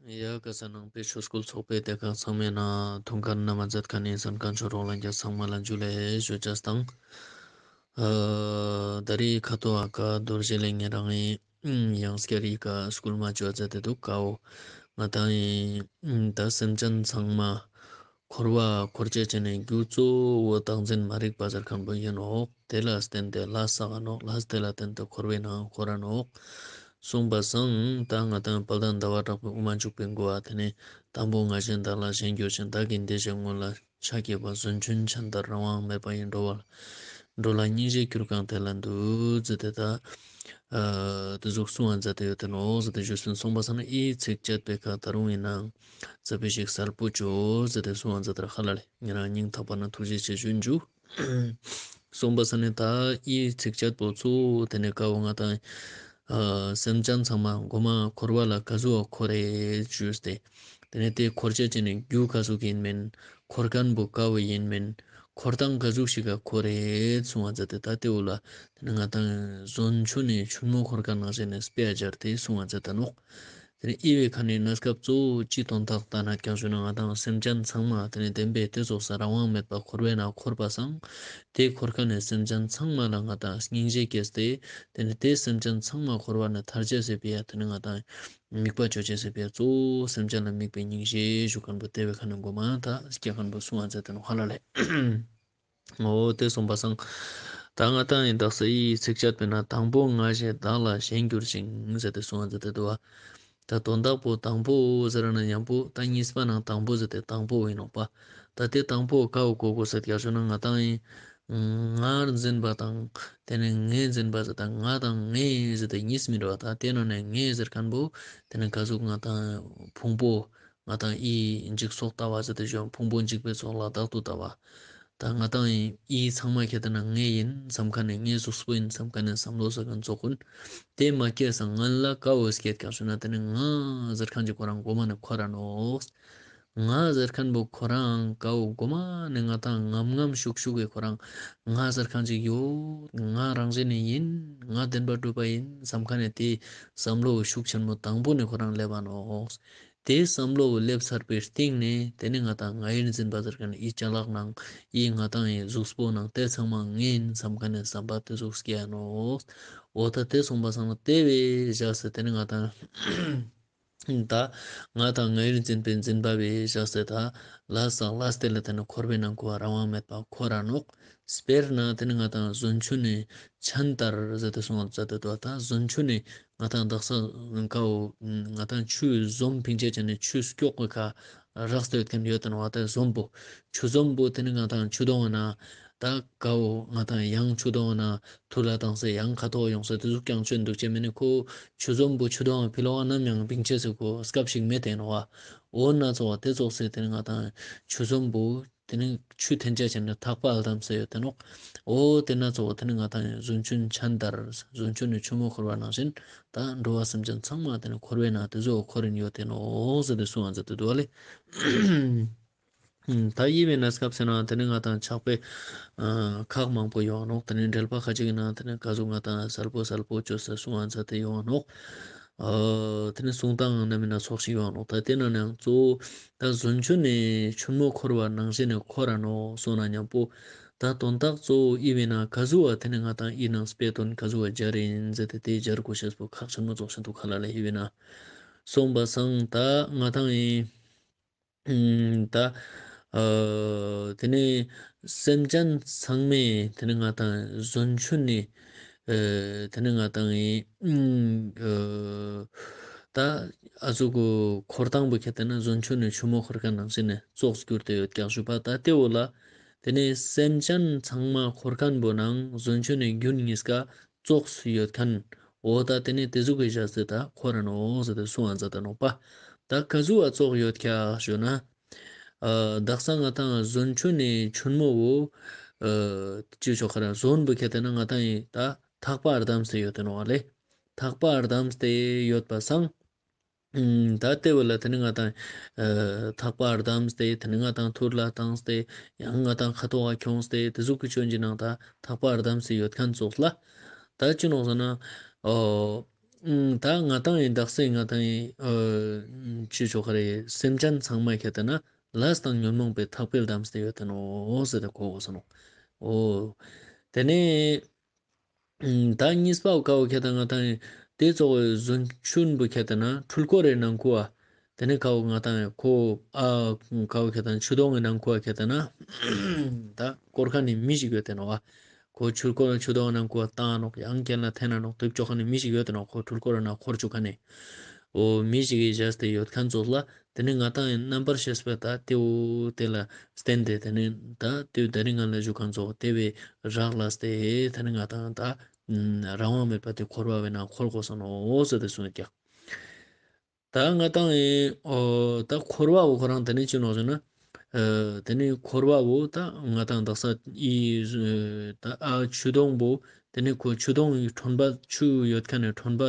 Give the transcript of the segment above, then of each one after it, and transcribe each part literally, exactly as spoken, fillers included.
ཡ་ག་ས་ནང་པའི་ཆོས་སྐུལ་ཚོགས་པའི་སྡེ་ཁག་ཚང་མའི་ནང་ཐུགས་ཁུར་ན་མ་མཛད་མཁན་ནི་གསན་མཁན་ཆོས་གྲོགས་ལྷན་རྒྱས་ཚང་མ་ལ་འཇུ་ལེ་ཞུ་ཅེས་དང་། ཨ་ད་རེས་ཁ་ཐོག་ཨ་ཀ་རྡོ་རྗེ་ལེ་ཉེ་རང་ངི་ཡང་སྐྱར་ཡི་གེ་སྐུལ་མ་བཅོ་མཛད་དེ་འདུག་ཀ་འོ། ང་དང་ཡིན་ད་སེམས་ཅན་ཚང་མ་འཁོར་བ་འཁོར་བྱེད་ཅན་ནི་རྒྱུ་གཙོ་བོ་བདག་འཛིན་མ་རིག་པ་ཟེར་མཁན་པོ་ཡིན་ནོག། དེ་ལ་བརྟེན་ཏེ་ལས་བསགས་ནོག། ལས་དེ་ལ་བརྟེན་ཏེ་འཁོར་བའི་ནང་འཁོར་ར་ནོག། གསུངས་པ་སང་ད་ང་དང་དཔལ་ལྡན་ཟླ་བ་གྲགས་པའི་དབུ་མ་འཇུག་པའི་མགོ་བ་དེ་ནི་དང་པོ་ང་ཞེས་བདག་ལ་ཞེན་གྱུར་ཅིང་། བདག་གི་འདི་ཞེས་སྔོན་ལ་ཆགས་བསྐྱེད་པ། ཟོ་ཆུན་ཆན་ལྟར་རང་དབང་མེད་པ་ཡི། འགྲོ་བ་འགྲོ་ལ་སྙིང་རྗེ་གྱུར་གང་དེ་ལ་འདུད། ཟེར་ཏེ་ད་ཨ་དེ་ཟུག་གསུང་བ་མཛད་དེ་ཡོད་དེ་ནོག་ཟེར་ཏེ་ཞུས་ཟིན། གསུངས་པ་སང་ན་ཨི་ཚིགས་བཅད་པའི་ཁ་ད་རུང་ཡིན་ནའང་ཙ་པིག་ཞིག་གསལ་པོ་བཅོས་ཟེར་ཏེ་གསུང་བ་མཛད་དེ་ར་ཧ་ལ་ལེ། ཉེ་རང་སྙིང་ཐག་པ་ནས་ཐུགས་རྗེ་ཆེ་ཞུ་ཞུ། གསུངས་པ་སང་ན་ད་ཨི་ཚིགས་བཅད་པོ་ཚུ་དེ་ནི་ཀ་བོ་ང་དང་ཨ་སེམས་ཅན་ཚང་མ་མགོ་མ་འཁོར་བ་ལ་ག་ཟུག་འཁོར་རེད་ཞུས་ཏེ། དེ་ནས་དེ་འཁོར་བྱེད་ཅན་ནི་རྒྱུ་ག་ཟུག་ཡིན་མིན། འཁོར་མཁན་པོ་ག་བོ་ཡིན་མིན། འཁོར་སྟངས་ག་ཟུག་ཞིག་ག་འཁོར་རེད་གསུང་བ་མཛད་དེ་ད་དེ་བོ་ལ་དེ་ནི་ང་དང་ཟོ་ཆུན་ནི་ཆུན་མོ་འཁོར་མཁན་ནང་བཞིན་ནི་དཔེ་སྦྱར་ཏེ་གསུང་བ་མཛད་ད་ནོག། དེ་ནས་ཨི་བའི་ཁ་ནས་གནས་སྐབས་གཙོ་བོ་ཅི་དོན་དག་ལྟ་ན་ཀྱང་ཞུ་ན་ང་དང་སེམས་ཅན་ཚང་མ་དེ་ནས་བདེན་པའི་དེ་ཙོགས་སུ་རང་དབང་མེད་པ་འཁོར་བའི་ནང་འཁོར་པ་སང་དེ་འཁོར་མཁན་ནི་སེམས་ཅན་ཚང་མ་ལ་ང་དང་སྙིང་རྗེ་སྐྱེས་ཏེ་དེ་ནས་དེ་སེམས་ཅན་ཚང་མ་འཁོར་བ་ནས་ཐར་ཅེས་སི་ཕི་ཡ་དེ་ནས་ང་དང་དམིགས་པ་ཅོ་ཅེས་སི་ཕི་ཡ་གཙོ་བོ་སེམས་ཅན་ལ་དམིགས་པའི་སྙིང་རྗེ་ཞུ་མཁན་པོ་དེ་བའི་ཁ་ནས་མགོ་མ་ད་སྐྱེ་མཁན་པོ་གསུང་བ་མཛད་དེ་ནོག་ཧ་ལ་ལེ། འོ་དེ་གསུངས་པ་སང་ད་ང་དང་ཡིན་དག་ས་ཨི་ཚིགས་བཅད་པའི་ནང་དང་པོ་ང་ཞེས་བདག་ལ་ཞེན་གྱུར་ཅིང་ཟེར་ཏེ་གསུངས་པ་ཟེར་ཏེ་འདུག་བ། ད་དོན་དག་པོ་དང་པོ་ཟེར་ན་མཉམ་པོ་ད་གཉིས་པ་ནང་དང་པོ་ཟེར་ཏེ་དང་པོ་ཡིན་ནོག་པ། ད་དེ་དང་པོ་ཀ་བོ་གོ་དགོས་ཟེར་ཀྱང་ཞུ་ན་ང་དང་ཡིན་ངར་འཛིན་པ་དང་དེ་ནས་ངས་འཛིན་པ་ཟེར་ད་ང་དང་ངས་ཟེར་ཏེ་གཉིས་མི་འདུག་བ། ད་དེ་ནང་ནས་ངས་ཟེར་མཁན་པོ་དེ་ནས་ག་ཟུག་ང་དང་ཕུང་པོ་ང་དང་ཨི་འཇིག་ཚོགས་ལྟ་བ་ཟེར་ཏེ་ཞུ་ཡང་ཕུང་པོ་འཇིག་པའི་ཚོགས་ལ་བདག་ཏུ་ལྟ་བ། ད་ང་དང་ཨི་ཚང་མ་ཁྱེར་ཏེ་ན་ངའི་ཡིན་བསམ་མཁན་ནས་ངའི་གཟུགས་པོ་ཡིན་བསམ་མཁན་ནས་བསམ་བློ་ཟེར་མཁན་ཙོགས་ཀུན་དེ་མ་སྐྱེས་སང་སྔན་ལ་ཀ་བོ་སྐྱེས་ཀྱང་ཞུ་ན་དེ་ནི་ང་ཟེར་མཁན་གྱི་ཁོ་རང་མགོ་མ་ནས་འཁོར་ར་ནོག། ང་ཟེར་མཁན་པོ་ཁོ་རང་ཀ་བོ་མགོ་མ་ནས་ང་དང་ངམ་ངམ་ཤུགས་ཤུགས་གི་ཁོ་རང་ང་ཟེར་མཁན་ཅིག་ཡོད། ང་རང་བཞིན་ནས་ཡིན། ང་བདེན་པ་གྲུབ་པ་ཡིན་བསམ་མཁན་ནས་དེ་བསམ་བློ་ཤུགས་ཆེན་མོ་དང་པོ་ནས་ཁོ་རང་སླེབས་པ་ནོག། དེ་བསམ་བློ་སླེབས་ཚར་བའི་སྟེང་ནས་དེ་ནི་ང་དང་ང་ཡིར་འཛིན་པ་ཟེར་མཁན་ཨི་ཅ་ལག་ནང་ཨི་ང་དང་ཨི་གཟུགས་པོ་ནང་དེ་ཚང་མ་ངའི་ཡིན་བསམ་མཁན་ནས་བསམ་པ་དེ་ཟུག་སྐྱེ་ཡ་ནོག། འོ་ད་དེ་གསུངས་པ་སང་ན་དེ་བས་བཞག་སྟེ་དེ་ནི་ང་དང་ད་ང་དང་ང་ཡིར་འཛིན་པའི་འཛིན་པ་བས་བཞག་སྟེ་ད་ལས་བསགས་ལས་དེ་ལ་དེ་ནི་འཁོར་བའི་ནང་ཁོ་རང་དབང་མེད་པ་འཁོར་ར་ནོག། དཔེར་ན་དེ་ནི་ང་དང་ཟོ་ཆུན་ནི་ཆན་ལྟར་ཟེར་ཏེ་གསུངས་པ་ཟེར་ཏེ་འདུག། ད་ཟོ་ཆུན་ནི་ང་དང་དག་ས་ཀ་བོ་ང་དང་ཆུ་ཟོམ་ཕིང་ཆེ་ཆེ་ནི་ཆུ་སྐྱོག་གི་ཁ་རགས་ཏེ་ཡོད་མཁན་ཡོད་དེ་ནོག། ད་ཟོམ་པོ་ཆུ་ཟོམ་པོ་དེ་ནི་ང་དང་ཆུ་དོང་ན་ད་ཀ་བོ་ང་དང་ཡང་ཆུ་དོང་ན་ཐུར་ལ་བཏང་སྟེ་ཡང་ཁ་ཐོག་ཡོང་སྟེ་དེ་ཟུག་ཀྱང་ཆོད་འདུག་ཅེས་མིན་ནི་ཁོ་ཆུ་ཟོམ་པོ་ཆུ་དོང་ཕི་ལོགས་ནམ་ཡང་ཕིང་ཆེ་སེ་ཁོ་སྐབས་ཤིག་མེད་དེ་ནོག། འོ་ན་ཚོགས་དེ་ཚོགས་སེ་དེ་ནི་ང་དང་ཆུ་ཟོམ་པོ་དེ་ནི་ཆུ་འཐེན་ཆ་ཅན་ནི་ཐག་པ་ཨར་དམ་སེ་ཡོད་དེ་ནོག། འོ་དེ་ན་ཚོགས་དེ་ནི་ང་དང་ཟོ་ཆུན་ཆན་ལྟར་ཟོ་ཆུན་ནི་ཆུ་མོ་འཁོར་བ་ནང་བཞིན་ད་འགྲོ་བ་སེམས་ཅན་ཚང་མ་དེ་ནི་འཁོར་བའི་ནང་དེ་ཟུག་འཁོར་རིན་ཡོད་དེ་ནོག་ཟེར་ཏེ་གསུང་བ་མཛད་དེ་འདུག་ལེ། ད་ཡིན་པའི་གནས་སྐབས་སེ་ན་དེ་ནི་ང་དང་ཕྱག་དཔེ་ཁག་མང་པོ་ཡོང་ནོག། དེ་ནི་འགྲེལ་པ་ཁ་ཅིག་ན་དེ་ནི་ག་ཟུག་ང་དང་གསལ་པོ་གསལ་པོ་བཅོས་སེ་གསུང་བ་མཛད་དེ་ཡོང་ནོག། ཨ་དེ་ནི་གསུང་སྟངས་ནམ་ཡིན་ན་ཚོགས་ཤིག་ཡོང་ནོག། ད་དེ་ན་ནང་གཙོ་བོ་ད་ཟོ་ཆུན་ནི་ཆུ་མོ་འཁོར་བ་ནང་བཞིན་ནི་འཁོར་ར་ནོག་གསུངས་ན་མཉམ་པོ་ད་དོན་དག་གཙོ་བོ་ཨི་བེ་ན་ག་ཟུག་བ་དེ་ནི་ང་དང་ཨི་ནང་དཔེ་དོན་ག་ཟུག་བ་སྦྱར་ཡིན་ཟེར་ཏེ་དེ་སྦྱར་དགོས་ཤེས་པོ་ཁག་ཆེན་མོ་ཚོགས་ཤིག་འདུག་ཁ་ལ་ལེ། ཨི་བེ་ན་གསུངས་པ་སང་ད་ང་དང་ཨི་ད་ཨ་དེ་ནི་སེམས་ཅན་ཚང་མས་དེ་ནི་ང་དང་ཟོ་ཆུན་ནི་ཨ་དེ་ནི་ང་དང་ཨི་ཨ་ད་ཨ་ཟུག་གི་འཁོར་སྟངས་པོ་ཁྱེར་ཏེ་ན་ཟོ་ཆུན་ནི་ཆུ་མོ་འཁོར་མཁན་ནང་བཞིན་ནི་ཙོགས་གྱུར་ཏེ་ཡོད་ཀྱག་ཞུ་བ། ད་དེ་བོ་ལ་དེ་ནི་སེམས་ཅན་ཚང་མ་འཁོར་མཁན་པོ་ནང་ཟོ་ཆུན་ནི་རྒྱུན་གཉིས་ཀ་ཙོགས་སུ་ཡོད་མཁན། འོ་ད་དེ་ནི་དེ་ཟུག་གི་བཞག་སྟེ་ད་འཁོར་ར་ནོག་ཟེར་ཏེ་གསུང་བ་མཛད་དེ་ནོག་པ། ད་ག་ཟུག་བ་ཙོགས་ཡོད་ཀྱག་ཞུ་ན། ཨ་དག་ས་ང་དང་ཟོ་ཆུན་ནི་ཆུ་མོ་བོ་ཨ་ཅི་ཆོག་ཁ་ར་ཟོ་ཆུན་པོ་ཁྱེར་ཏེ་ན་ང་དང་ཡི་ད་ཐག་པ་ཨར་དམ་སྟེ་ཡོད་དེ་ནོག་ལེ། ཐག་པ་ཨར་དམ་སྟེ་ཡོད་པ་སང་། ཨུམ་ད་དེ་བོ་ལ་དེ་ནི་ང་དང་ཨ་ཐག་པ་ཨར་དམ་སྟེ་དེ་ནི་ང་དང་ཐུར་ལ་བཏང་སྟེ་ཡང་ང་དང་ཁ་ཐོག་ག་ཁྱོངས་ཏེ་དེ་ཟུག་གི་ཆོན་གྱི་ནང་ད་ཐག་པ་ཨར་དམ་སྟེ་ཡོད་མཁན་ཙོགས་ལ། ད་ཅི་ནོག་ཟེར་ན། ཨོ། ད་ང་ཏང་ཡིན་དག་ས་ང་ཏང་ཡིན་ཅི་ཆོག་ག་རེ། སེམས་ཅན་ཚང་མ་ཁྱེར་ཏེ་ན་ལས་དང་ཉོན་མོངས་པའི་ཐག་པས་བསྡམས་ཏེ་ཡོད་དེ་ནོག་ཟེར་ཏེ་གོ་དགོས་ས་ནོག། འོ། དེ་ནས་ད་གཉིས་པ་བོ་ཀ་བོ་ཁྱེར་ཏེ་ང་ཏང་ཡིན་དེ་ཙོགས་པའི་ཟོ་ཆུན་པོ་ཁྱེར་ཏེ་ན་འཕྲུལ་འཁོར་རེ་ནང་ཁུ་བ། དེ་ནས་ཀ་བོ་ང་ཏང་ཡིན་ཁོ་ཨ་ཀ་བོ་ཁྱེར་ཏེ་ན་ཆུ་དོང་གི་ནང་ཁུ་བ་ཁྱེར་ཏེ་ན་ད་སྐོར་ཁན་ནི་མི་ཞིག་ཡོད་དེ་ནོག་བ། ཁོ་ཆུ་སྐོར་ཆུ་དོང་ནང་ཁུ་བ་བཏང་ནོག། ཡང་གྱེན་ལ་འཐེན་ན་ནོག། དུག་ཅོ་ཁན་ནི་མི་ཞིག་ཡོད་དེ་ནོག། ཁོ་འཕྲུལ་འཁོར་ནང་འཁོར་ཅུག་ཁན་ནི། འོ་མི་ཞིག་གི་བཞག་སྟེ་ཡོད་ཁན་ཙོགས་ལ། དེ་ནས་ང་ཏང་ཡིན་རྣམ་པར་ཤེས་པ་ད་དེ་བོ་དེ་ལ་བརྟེན་ཏེ་དེ་ནས་ད་དེ་བོ་དེ་རིང་ང་ལ་ཞུ་ཁན་ཙོགས་དེ་བོའི་རག་ལས་ཏེ་དེ་ནས་ང་ཏང་ད་རང་དབང་མེད་པ་དེ་འཁོར་བ་བའི་ནང་འཁོར་དགོས་ས་ནོག་ཟེར་ཏེ་གསུངས་ཀྱག། ད་ང་ཏང་ཡིན་འོ་ད་འཁོར་བ་བོ་ཁོ་རང་དེ་ནས་ཅི་ནོག་ཟེར་ན། ཨ་དེ་ནས་འཁོར་བ་བོ་ད་ང་ཏང་དག་ས་ཨི་ད་ཨ་ཆུ་དོང་བོ་དེ་ནས་ཁོ་ཆུ་དོང་གི་ཁྲོན་པ་ཆུ་ཡོད་ཁན་ནི་ཁྲོན་པ་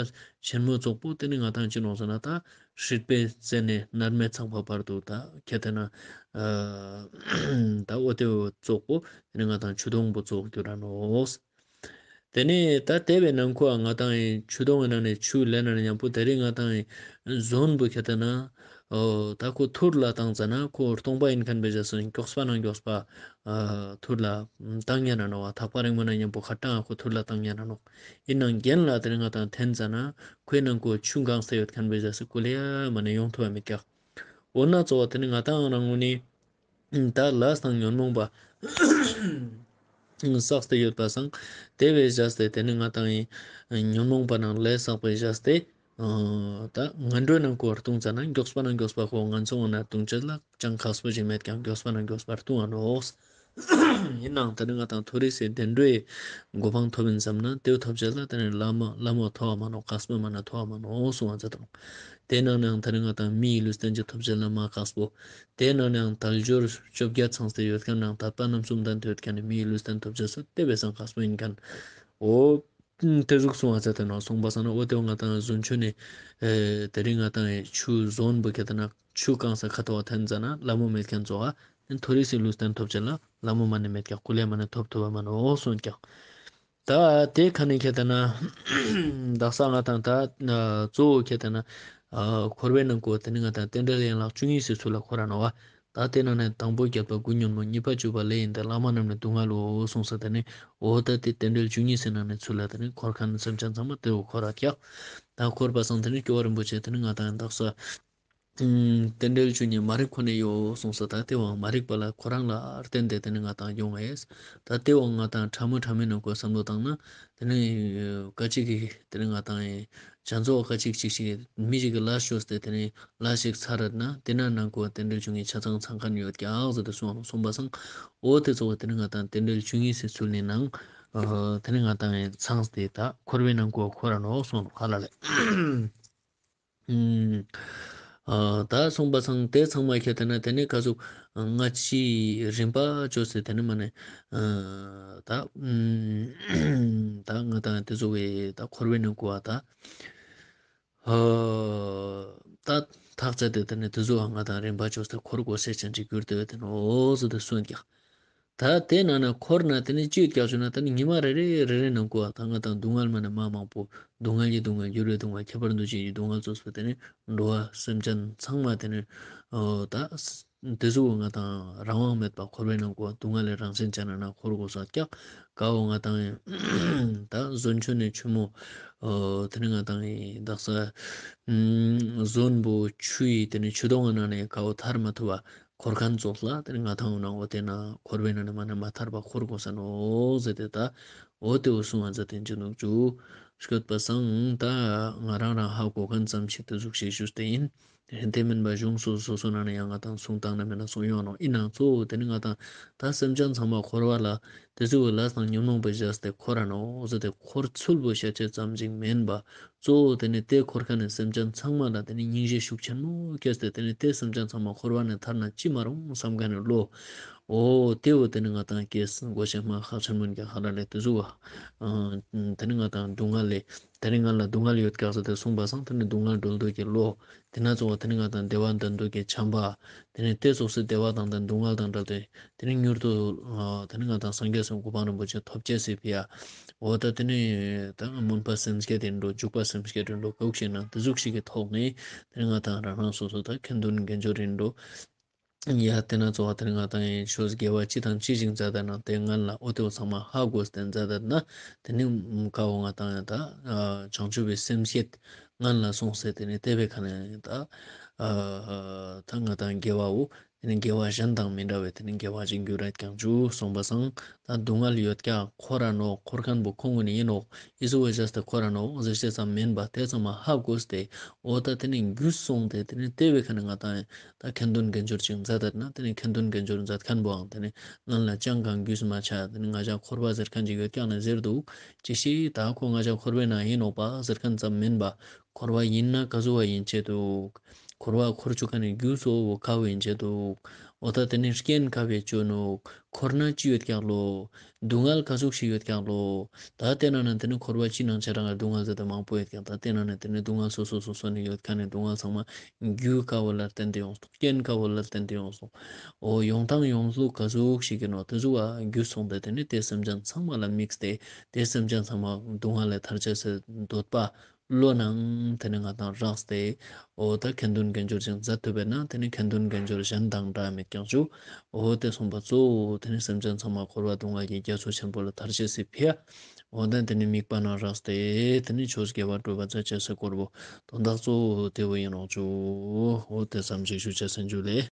ཆེན་མོ་ཙོགས་པོ་དེ་ནས་ང་ཏང་ཅི་ནོག་ཟེར་ན་ད་སྲིད་པའི་རྩེ་ནས་མནར་མེད་ཚངས་པ་བར་དུ་ད་ཁྱེར་ཏེ་ན་ཨ་ད་འོ་དེ་བོ་ཙོགས་པོ་དེ་ནས་ང་ཏང་ཆུ་དོང་བོ་ཙོགས་གྱུར་ར་ནོག། དེ་ནས་ད་དེ་བའི་ནང་ཁུ་ང་ཏང་ཡིན་ཆུ་དོང་གི་ནང་ནས་ཆུ་ལེན་ན་མཉམ་པོ་དེ་རིང་ང་ཏང་ཡིན་ཟོན་པོ་ཁྱེར་ཏེ་ན། འོ་ད་ཁོ་ཐུར་ལ་བཏང་ཙ་ན་ཁོ་སྟོང་པ་ཡིན་ཁན་བེ་ཟ་སོ་མགྱོགས་པ་ནང་མགྱོགས་པ་ཨ་ཐུར་ལ་བཏང་ཉན་ན་ནོག་བ། ཐག་པ་རིང་མོ་ན་མཉམ་པོ་ཁ་ཏང་ཁོ་ཐུར་ལ་བཏང་ཉན་ན་ནོག། ཡིན་ནང་གྱེན་ལ་དེ་རིང་ང་ཏང་འཐེན་ཙ་ན་ཁོའི་ནང་ཁུ་ཆུ་གང་ས་ཡོད་ཁན་བེ་ཟ་སོ་ཀུ་ལེ་ཡ་མ་ནས་ཡོང་ཐུབ་བ་མེད་ཀྱག། འོ་ན་ཙོགས་པ་དེ་ནི་ང་ཏང་རང་ངོ་ནི་ད་ལས་དང་ཉོན་མོངས་པ་བསགས་ཏེ་ཡོད་པ་སང་དེ་བས་བཞག་སྟེ་དེ་ནི་ང་ཏང་ཡིན་ཉོན་མོངས་པ་ནང་ལས་བསགས་པའི་བཞག་སྟེ་ད་ངན་འགྲོའི་ནང་ཁུ་བ་ལྟུང་ཙ་ན་མགྱོགས་པ་ནང་མགྱོགས་པ་ཁོ་ངན་སོང་ན་ལྟུང་ཅེས་ལ་ཅང་ཁག་པོ་ཞིག་མེད་ཀྱང་མགྱོགས་པ་ནང་མགྱོགས་པ་ལྟུང་བ་ནོག། ཡིན་ནའང་དེ་ནི་ང་ཏང་མཐོ་རིས་སི་བདེ་འགྲོའི་གོ་འཕང་ཐོབ་ཡིན་བསམ་ན་དེ་ཐོབ་ཅེས་ལ་དེ་ནི་ལ་མོ་ལ་མོ་ཐོབ་བ་མ་ནོག། ཁག་པོ་མ་ན་ཐོབ་བ་མ་ནོག་གསུང་བ་མཛད་དང་། དེ་ནང་ནའང་དེ་ནི་ང་ཏང་མིའི་ལུས་རྟེན་ཅིག་ཐོབ་ཅེས་ལ་མ་ཁག་པོ། དེ་ནང་ནའང་དལ་འབྱོར་བཅོ་བརྒྱད་ཚང་སྟེ་ཡོད་ཁན་ནང་དད་པ་རྣམ་གསུམ་ལྡན་ཏེ་ཡོད་ཁན་ནི་མིའི་ལུས་རྟེན་ཐོབ་ཅེས་སུ་དེ་བས་སང་ཁག་པོ་ཡིན་ཁན། འོ། དེ་ཟུག་གསུང་བ་མཛད་དེ་ནོག། གསུངས་པ་སང་ན་འོ་དེ་བོ་ང་ཏང་ཟོན་ཆུན་ནི་དེ་རིང་ང་ཏང་ཆུ་ཟོན་པོ་ཁྱེར་ཏེ་ན་ཆུ་གང་ས་ཁ་ཐོག་འཐེན་ཙ་ན་ལ་མོ་མེད་ཁན་ཙོགས་ཨ་མཐོ་རིས་སི་ལུས་རྟེན་ཐོབ་ཅེས་ལ་ལ་མོ་མ་ནི་མེད་ཀྱག། ཀུ་ལེ་མ་ནི་ཐོབ་ཐུབ་བ་མ་ནོག་གསུངས་ཀྱག། ད་དེ་ཁ་ནས་ཁྱེར་ཏེ་ན་དག་ས་ང་ཏང་ད་གཙོ་བོ་ཁྱེར་ཏེ་ན་འཁོར་བའི་ནང་ཁུ་དེ་ནི་ང་ཏང་རྟེན་འབྲེལ་ཡན་ལག་བཅུ་གཉིས་སི་ཚུལ་ལ་འཁོར་ར་ནོག་བ། ད་དེ་ནང་ནས་དང་པོ་རྒྱལ་བ་དགུ་ཉོན་མོངས། གཉིས་པ་བཅུ་པ་ལས་ཡིན་ཏེ། བླ་མ་རྣམས་ནི་སྡུག་བསྔལ་ལོ་གསུངས་ས་དེ་ནི་འོ་ད་དེ་རྟེན་འབྲེལ་བཅུ་གཉིས་སི་ནང་ནས་ཚུལ་ལ་དེ་ནི་འཁོར་ཁན་སེམས་ཅན་ཚང་མ་དེ་བོ་འཁོར་ར་ཀྱག། ད་འཁོར་བ་སང་དེ་ནི་སྐྱོབ་པ་རིན་པོ་ཆེ་དེ་ནི་ང་ཏང་དག་ས་རྟེན་འབྲེལ་བཅུ་གཉིས་མ་རིག་ཁོ་ནས་ཡོད་གསུངས་ས། ད་དེ་བོ་མ་རིག་པ་ལ་ཁོ་རང་ལ་བརྟེན་ཏེ་དེ་ནི་ང་ཏང་ཡོང་ངེས། ད་དེ་བོ་ང་ཏང་ཕྲ་མོ་ཕྲ་མོའི་ནང་ཁུ་བསམ་བློ་བཏང་ན། དེ་ནི་ཀ་ཅིག་གི་དེ་ནི་ང་ཏང་ཡིན་བྱ་ཚོགས་ཀ་ཅིག་ཅིག་ཅིག་མི་ཞིག་གི་ལས་ཅོས་ཏེ་དེ་ནི་ལས་ཤིག་ཚར་རད་ན་དེ་ན་ནང་ཁུ་རྟེན་འབྲེལ་བཅུ་གཉིས་ཆ་ཚང་ཚང་ཁན་ཡོད་ཀྱག་ཟེར་ཏེ་གསུངས་པ་སང་འོ་དེ་ཙོགས་དེ་ནི་ང་ཏང་རྟེན་འབྲེལ་བཅུ་གཉིས་སི་ཚུལ་ནི་ནང་དེ་ནི་ང་ཏང་ཚང་སྟེ་ད་འཁོར་བའི་ནང་ཁུ་འཁོར་ར་ནོག་གསུངས་ཧ་ལ་ལེ། ཨ་ད་གསུངས་པ་སང་དེ་ཚང་མ་ཁྱེར་ཏེ་ན་དེ་ནི་ཀ་ཟུག་སྔ་ཕྱི་རིམ་པ་ཅོས་ཏེ་དེ་ནི་མ་ནི་ད་ད་ང་ཏང་དེ་ཟུག་གི་ད་འཁོར་བའི་ནང་ཁུ་བ་ད་ད་ཐག་བཅད་དེ་དེ་ནི་དེ་ཟུག་ང་ཏང་རིམ་པ་ཅོས་ཏེ་འཁོར་དགོས་ཤེས་ཅན་ཅིག་གྱུར་ཏེ་ཡོད་དེ་ནོག་འོ་ཟེར་ཏེ་གསུངས་ཀྱག། ད་དེ་ནང་ན་འཁོར་ན་དེ་ནི་ཅི་ཡོད་ཀྱག་ཞུ་ན་དེ་ནི་ཉི་མ་རེ་རེ་རེ་རེ་ནང་ཁུ་བ་ད་ང་ཏང་སྡུག་བསྔལ་མ་ནི་མ་མང་པོ་སྡུག་བསྔལ་གྱི་སྡུག་བསྔལ་འགྱུར་བའི་སྡུག་བསྔལ་ཁྱད་པར་འདུ་བྱེད་ཀྱི་སྡུག་བསྔལ་ཙོགས་པོ་དེ་ནི་འགྲོ་བ་སེམས་ཅན་ཚང་མ་དེ་ནི་འོ་ད་དེ་ཟུག་ང་ཏང་རང་དབང་མེད་པ་འཁོར་བའི་ནང་ཁུ་བ་སྡུག་བསྔལ་ལས་རང་སེམས་ཅན་ན་འཁོར་དགོས་ས་ཀྱག། ཀ་བོ་ང་ཏང་ཡིན་ད་ཟོན་ཆུན་ནི་ཆུ་མོ་འོ་དེ་ནི་ང་ཏང་ཡིན་དག་ས་ཟོན་པོ་ཆུ་ཡི་དེ་ནི་ཆུ་དོང་ནང་ནས་ཀ་བོ་ཐར་མ་ཐུབ་པ། འཁོར་ཁན་ཙོགས་ལ་དེ་ནི་ང་ཏང་འོ་ན་འོ་དེ་ན་འཁོར་བའི་ནང་ནས་མ་ནི་མ་ཐར་པ་འཁོར་དགོས་ས་ནོག་ཟེར་ཏེ་ད་འོ་དེ་བོ་གསུང་བ་མཛད་དེ་འཇུག་ནོག་ཅུ། སྐྱོད་པ་སང་ད་ང་རང་རང་ཧ་གོ་ཁན་ཙམ་ཞིག་དེ་ཟུག་ཞིག་ཞུས་ཏེ་ཡིན། དེ་མིན་པ་གཞུང་སོ་སོ་སོ་ནང་ནས་ཡང་ང་ཏང་གསུང་བཏང་ན་མེད་ན་གསུང་ཡོང་ནོག། ཡིན་ནའང་གཙོ་བོ་དེ་ནི་ང་ཏང་ད་སེམས་ཅན་ཚང་མ་འཁོར་བ་ལ་དེ་ཚོའི་ལས་དང་ཉོན་མོངས་པའི་བཞག་སྟེ་འཁོར་ར་ནོག་ཟེར་ཏེ་འཁོར་ཚུལ་བོ་བཤད་ཅེས་ཙམ་ཞིག་མེན་པ། གཙོ་བོ་དེ་ནི་དེ་འཁོར་ཁན་ནི་སེམས་ཅན་ཚང་མ་ལ་དེ་ནི་སྙིང་རྗེ་ཤུགས་ཆེན་མོ་སྐྱེས་ཏེ་དེ་ནི་དེ་སེམས་ཅན་ཚང་མ་འཁོར་བ་ནས་ཐར་ན་ཅི་མ་རུང་བསམ་ཁན་ནི་བློ། འོ་དེ་བོ་དེ་ནི་ང་ཏང་སྐྱེས་དགོས་ཤེས་མ་ཁག་ཆེན་མོ་ཡིན་ཀྱག་ཧ་ལ་ལེ། དེ་ཟུག་བ། དེ་ནི་ང་ཏང་སྡུག་བསྔལ་ལས་དེ་ནི་ང་ལ་སྡུག་བསྔལ་ཡོད་ཀྱག་ཟེར་ཏེ་གསུངས་པ་སང་དེ་ནི་སྡུག་བསྔལ་སྒྲོལ་འདོད་ཀྱི་བློ། དེ་ན་གཙོ་བོ་དེ་ནི་ང་ཏང་བདེ་བ་འདོད་འདོད་ཀྱི་བྱམས་པ། དེ་ནི་དེ་ཙོགས་སི་བདེ་བ་དང་དང་སྡུག་བསྔལ་དང་བྲལ་ཏེ་དེ་ནི་མྱུར་དུ་དེ་ནི་ང་ཏང་སངས་ སོང་གོ་འཕང་རིན་པོ་ཆེ་ཐོབ་ཅེས་སི་ཕི་ཡ། འོ་ད་དེ་ནི་ད་སྨོན་པ་སེམས་བསྐྱེད་ཡིན་འགྲོ། འཇུག་པ་སེམས་བསྐྱེད་ཡིན་འགྲོ། ག་ཟུག་ཞིག་ན་དེ་ཟུག་ཞིག་གི་ཐོག་ནས་དེ་ནི་ང་དང་རང་རང་སོ་སོ་ད་ཁ་འདོན་དགེ་སྦྱོར་ཡིན་འགྲོ། ཡ་དེ་ན་གཙོ་བོ་དེ་ནི་ང་དང་ཡིན་ཆོས་དགེ་བ་ཅི་དང་ཅི་ཞིག་མཛད་ད་ན་དེ་སྔན་ལ་འོ་དེ་བོ་ཚང་མ་ཧ་གོ་སྟེ་མཛད་ད་ན་དེ་ནི་ཀ་བོ་ང་དང་ཡིན་ད་བྱང་ཆུབ་པའི་སེམས་བསྐྱེད་སྔན་ལ་སོང་སྟེ་དེ་ནི་དེ་བོའི་ཁ་ནས་ཡིན་ད་ད་ང་དང་དགེ་བ་བོ་དེ་ནི་དགེ་བ་གཞན་དང་མི་འདྲ་བའི་དེ་ནི་དགེ་བ་ཅིག་འགྱུར་རེད་ཀྱང་ཅུ་གསུངས་པ་སང་ད་སྡུག་བསྔལ་ཡོད་ཀྱང་འཁོར་ར་ནོག། འཁོར་མཁན་པོ་ཁོང་གུན་ནི་ཡིན་ནོག། ཨི་ཟུག་བོ་བྱས་ཏེ་འཁོར་ར་ནོག་ཟེར་ཅེས་ཙམ་མིན་པ་དེ་ཚང་མ་ཧ་གོ་སྟེ་འོ་ད་དེ་ནི་རྒྱུས་སོང་སྟེ་དེ་ནི་དེ་བོའི་ཁ་ནས་ང་དང་ད་ཁ་འདོན་དགེ་སྦྱོར་ཅིག་མཛད་ད་ན་དེ་ནི་ཁ་འདོན་དགེ་སྦྱོར་མཛད་མཁན་པོའང་དེ་ནི་སྔན་ལ་ཅང་གང་རྒྱུས་མ་ཆ། དེ་ནི་ང་ཅག་འཁོར་བ་ཟེར་མཁན་ཅིག་ཡོད་ཀྱང་ནི་ཟེར་འདུག། ཅི་ཞིག་ད་ཁོ་ང་ཅག་འཁོར་བའི་ནང་ཡིན་ནོག་པ་ཟེར་མཁན་ཙམ་མིན་པ། འཁོར་བ་ཡིན་ན་ག་ཟུག་བ་ཡིན་ཆེ་འདུག། འཁོར་བ་འཁོར་བཅུག་མཁན་ནི་རྒྱུ་གཙོ་བོ་ཀ་བོ་ཡིན་ཆེ་འདུག། འོ་ད་དེ་ནི་རྐྱེན་ཀ་བོའི་ཅོ་ནོག། འཁོར་ན་ཅི་ཡོད་ཀྱག་ལོ། སྡུག་བསྔལ་ག་ཟུག་ཞིག་ཡོད་ཀྱག་ལོ། ད་དེ་ན་ན་དེ་ནི་འཁོར་བ་ཅི་ནང་ཆ་རང་ལ་སྡུག་བསྔལ་ཟེར་ཏེ་མང་པོ་ཡོད་ཀྱག། ད་དེ་ན་ན་དེ་ནི་སྡུག་བསྔལ་སོ་སོ་སོ་སོ་ནི་ཡོད་མཁན་ནི་སྡུག་བསྔལ་ཚང་མ་རྒྱུ་ཀ་བོ་ལ་བརྟེན་ཏེ་ཡོང་སོང་། རྐྱེན་ཀ་བོ་ལ་བརྟེན་ཏེ་ཡོང་སོང་། འོ་ཡོང་སྟངས་ཡོང་ལུགས་ག་ཟུག་ཞིག་ཡིན་ནོག། དེ་ཟུག་བ་རྒྱུས་སོང་སྟེ་དེ་ནི་དེ་སེམས་ཅན་ཚང་མ་ལ་དམིགས་ཏེ་དེ་སེམས་ཅན་ཚང་མ་སྡུག་བསྔལ་ལས་ཐར་ཅེས་སི་འདོད་པ་བློ་ནང་དེ་ནི་ང་དང་རགས་ཏེ་འོ་ད་ཁ་འདོན་དགེ་སྦྱོར་ཅིག་མཛད་ཐུབ་པས་ན་དེ་ནི་ཁ་འདོན་དགེ་སྦྱོར་གཞན་དང་འདྲ་མེད་ཀྱང་ཅུ། འོ་དེ་གསུངས་པ་གཙོ་བོ་དེ་ནི་སེམས་ཅན་ཚང་མ་འཁོར་བ་སྡུག་བསྔལ་གྱི་རྒྱ་མཚོ་ཆེན་པོ་ལས་ཐར་ཅེས་སི་ཕི་ཡ། འོ་ད་དེ་ནི་དམིགས་པ་ནང་རགས་ཏེ་དེ་ནི་ཆོས་དགེ་བ་སྒྲུབ་པ་མཛད་ཅེས་སི་སྐོར་བོ་དོན་དག་གཙོ་བོ་དེ་བོ་ཡིན་ནོག་ཅུ། འོ་དེ་ཙམ་ཞིག་ཞུ་ཅེས་སི་འཇུ་ལེ།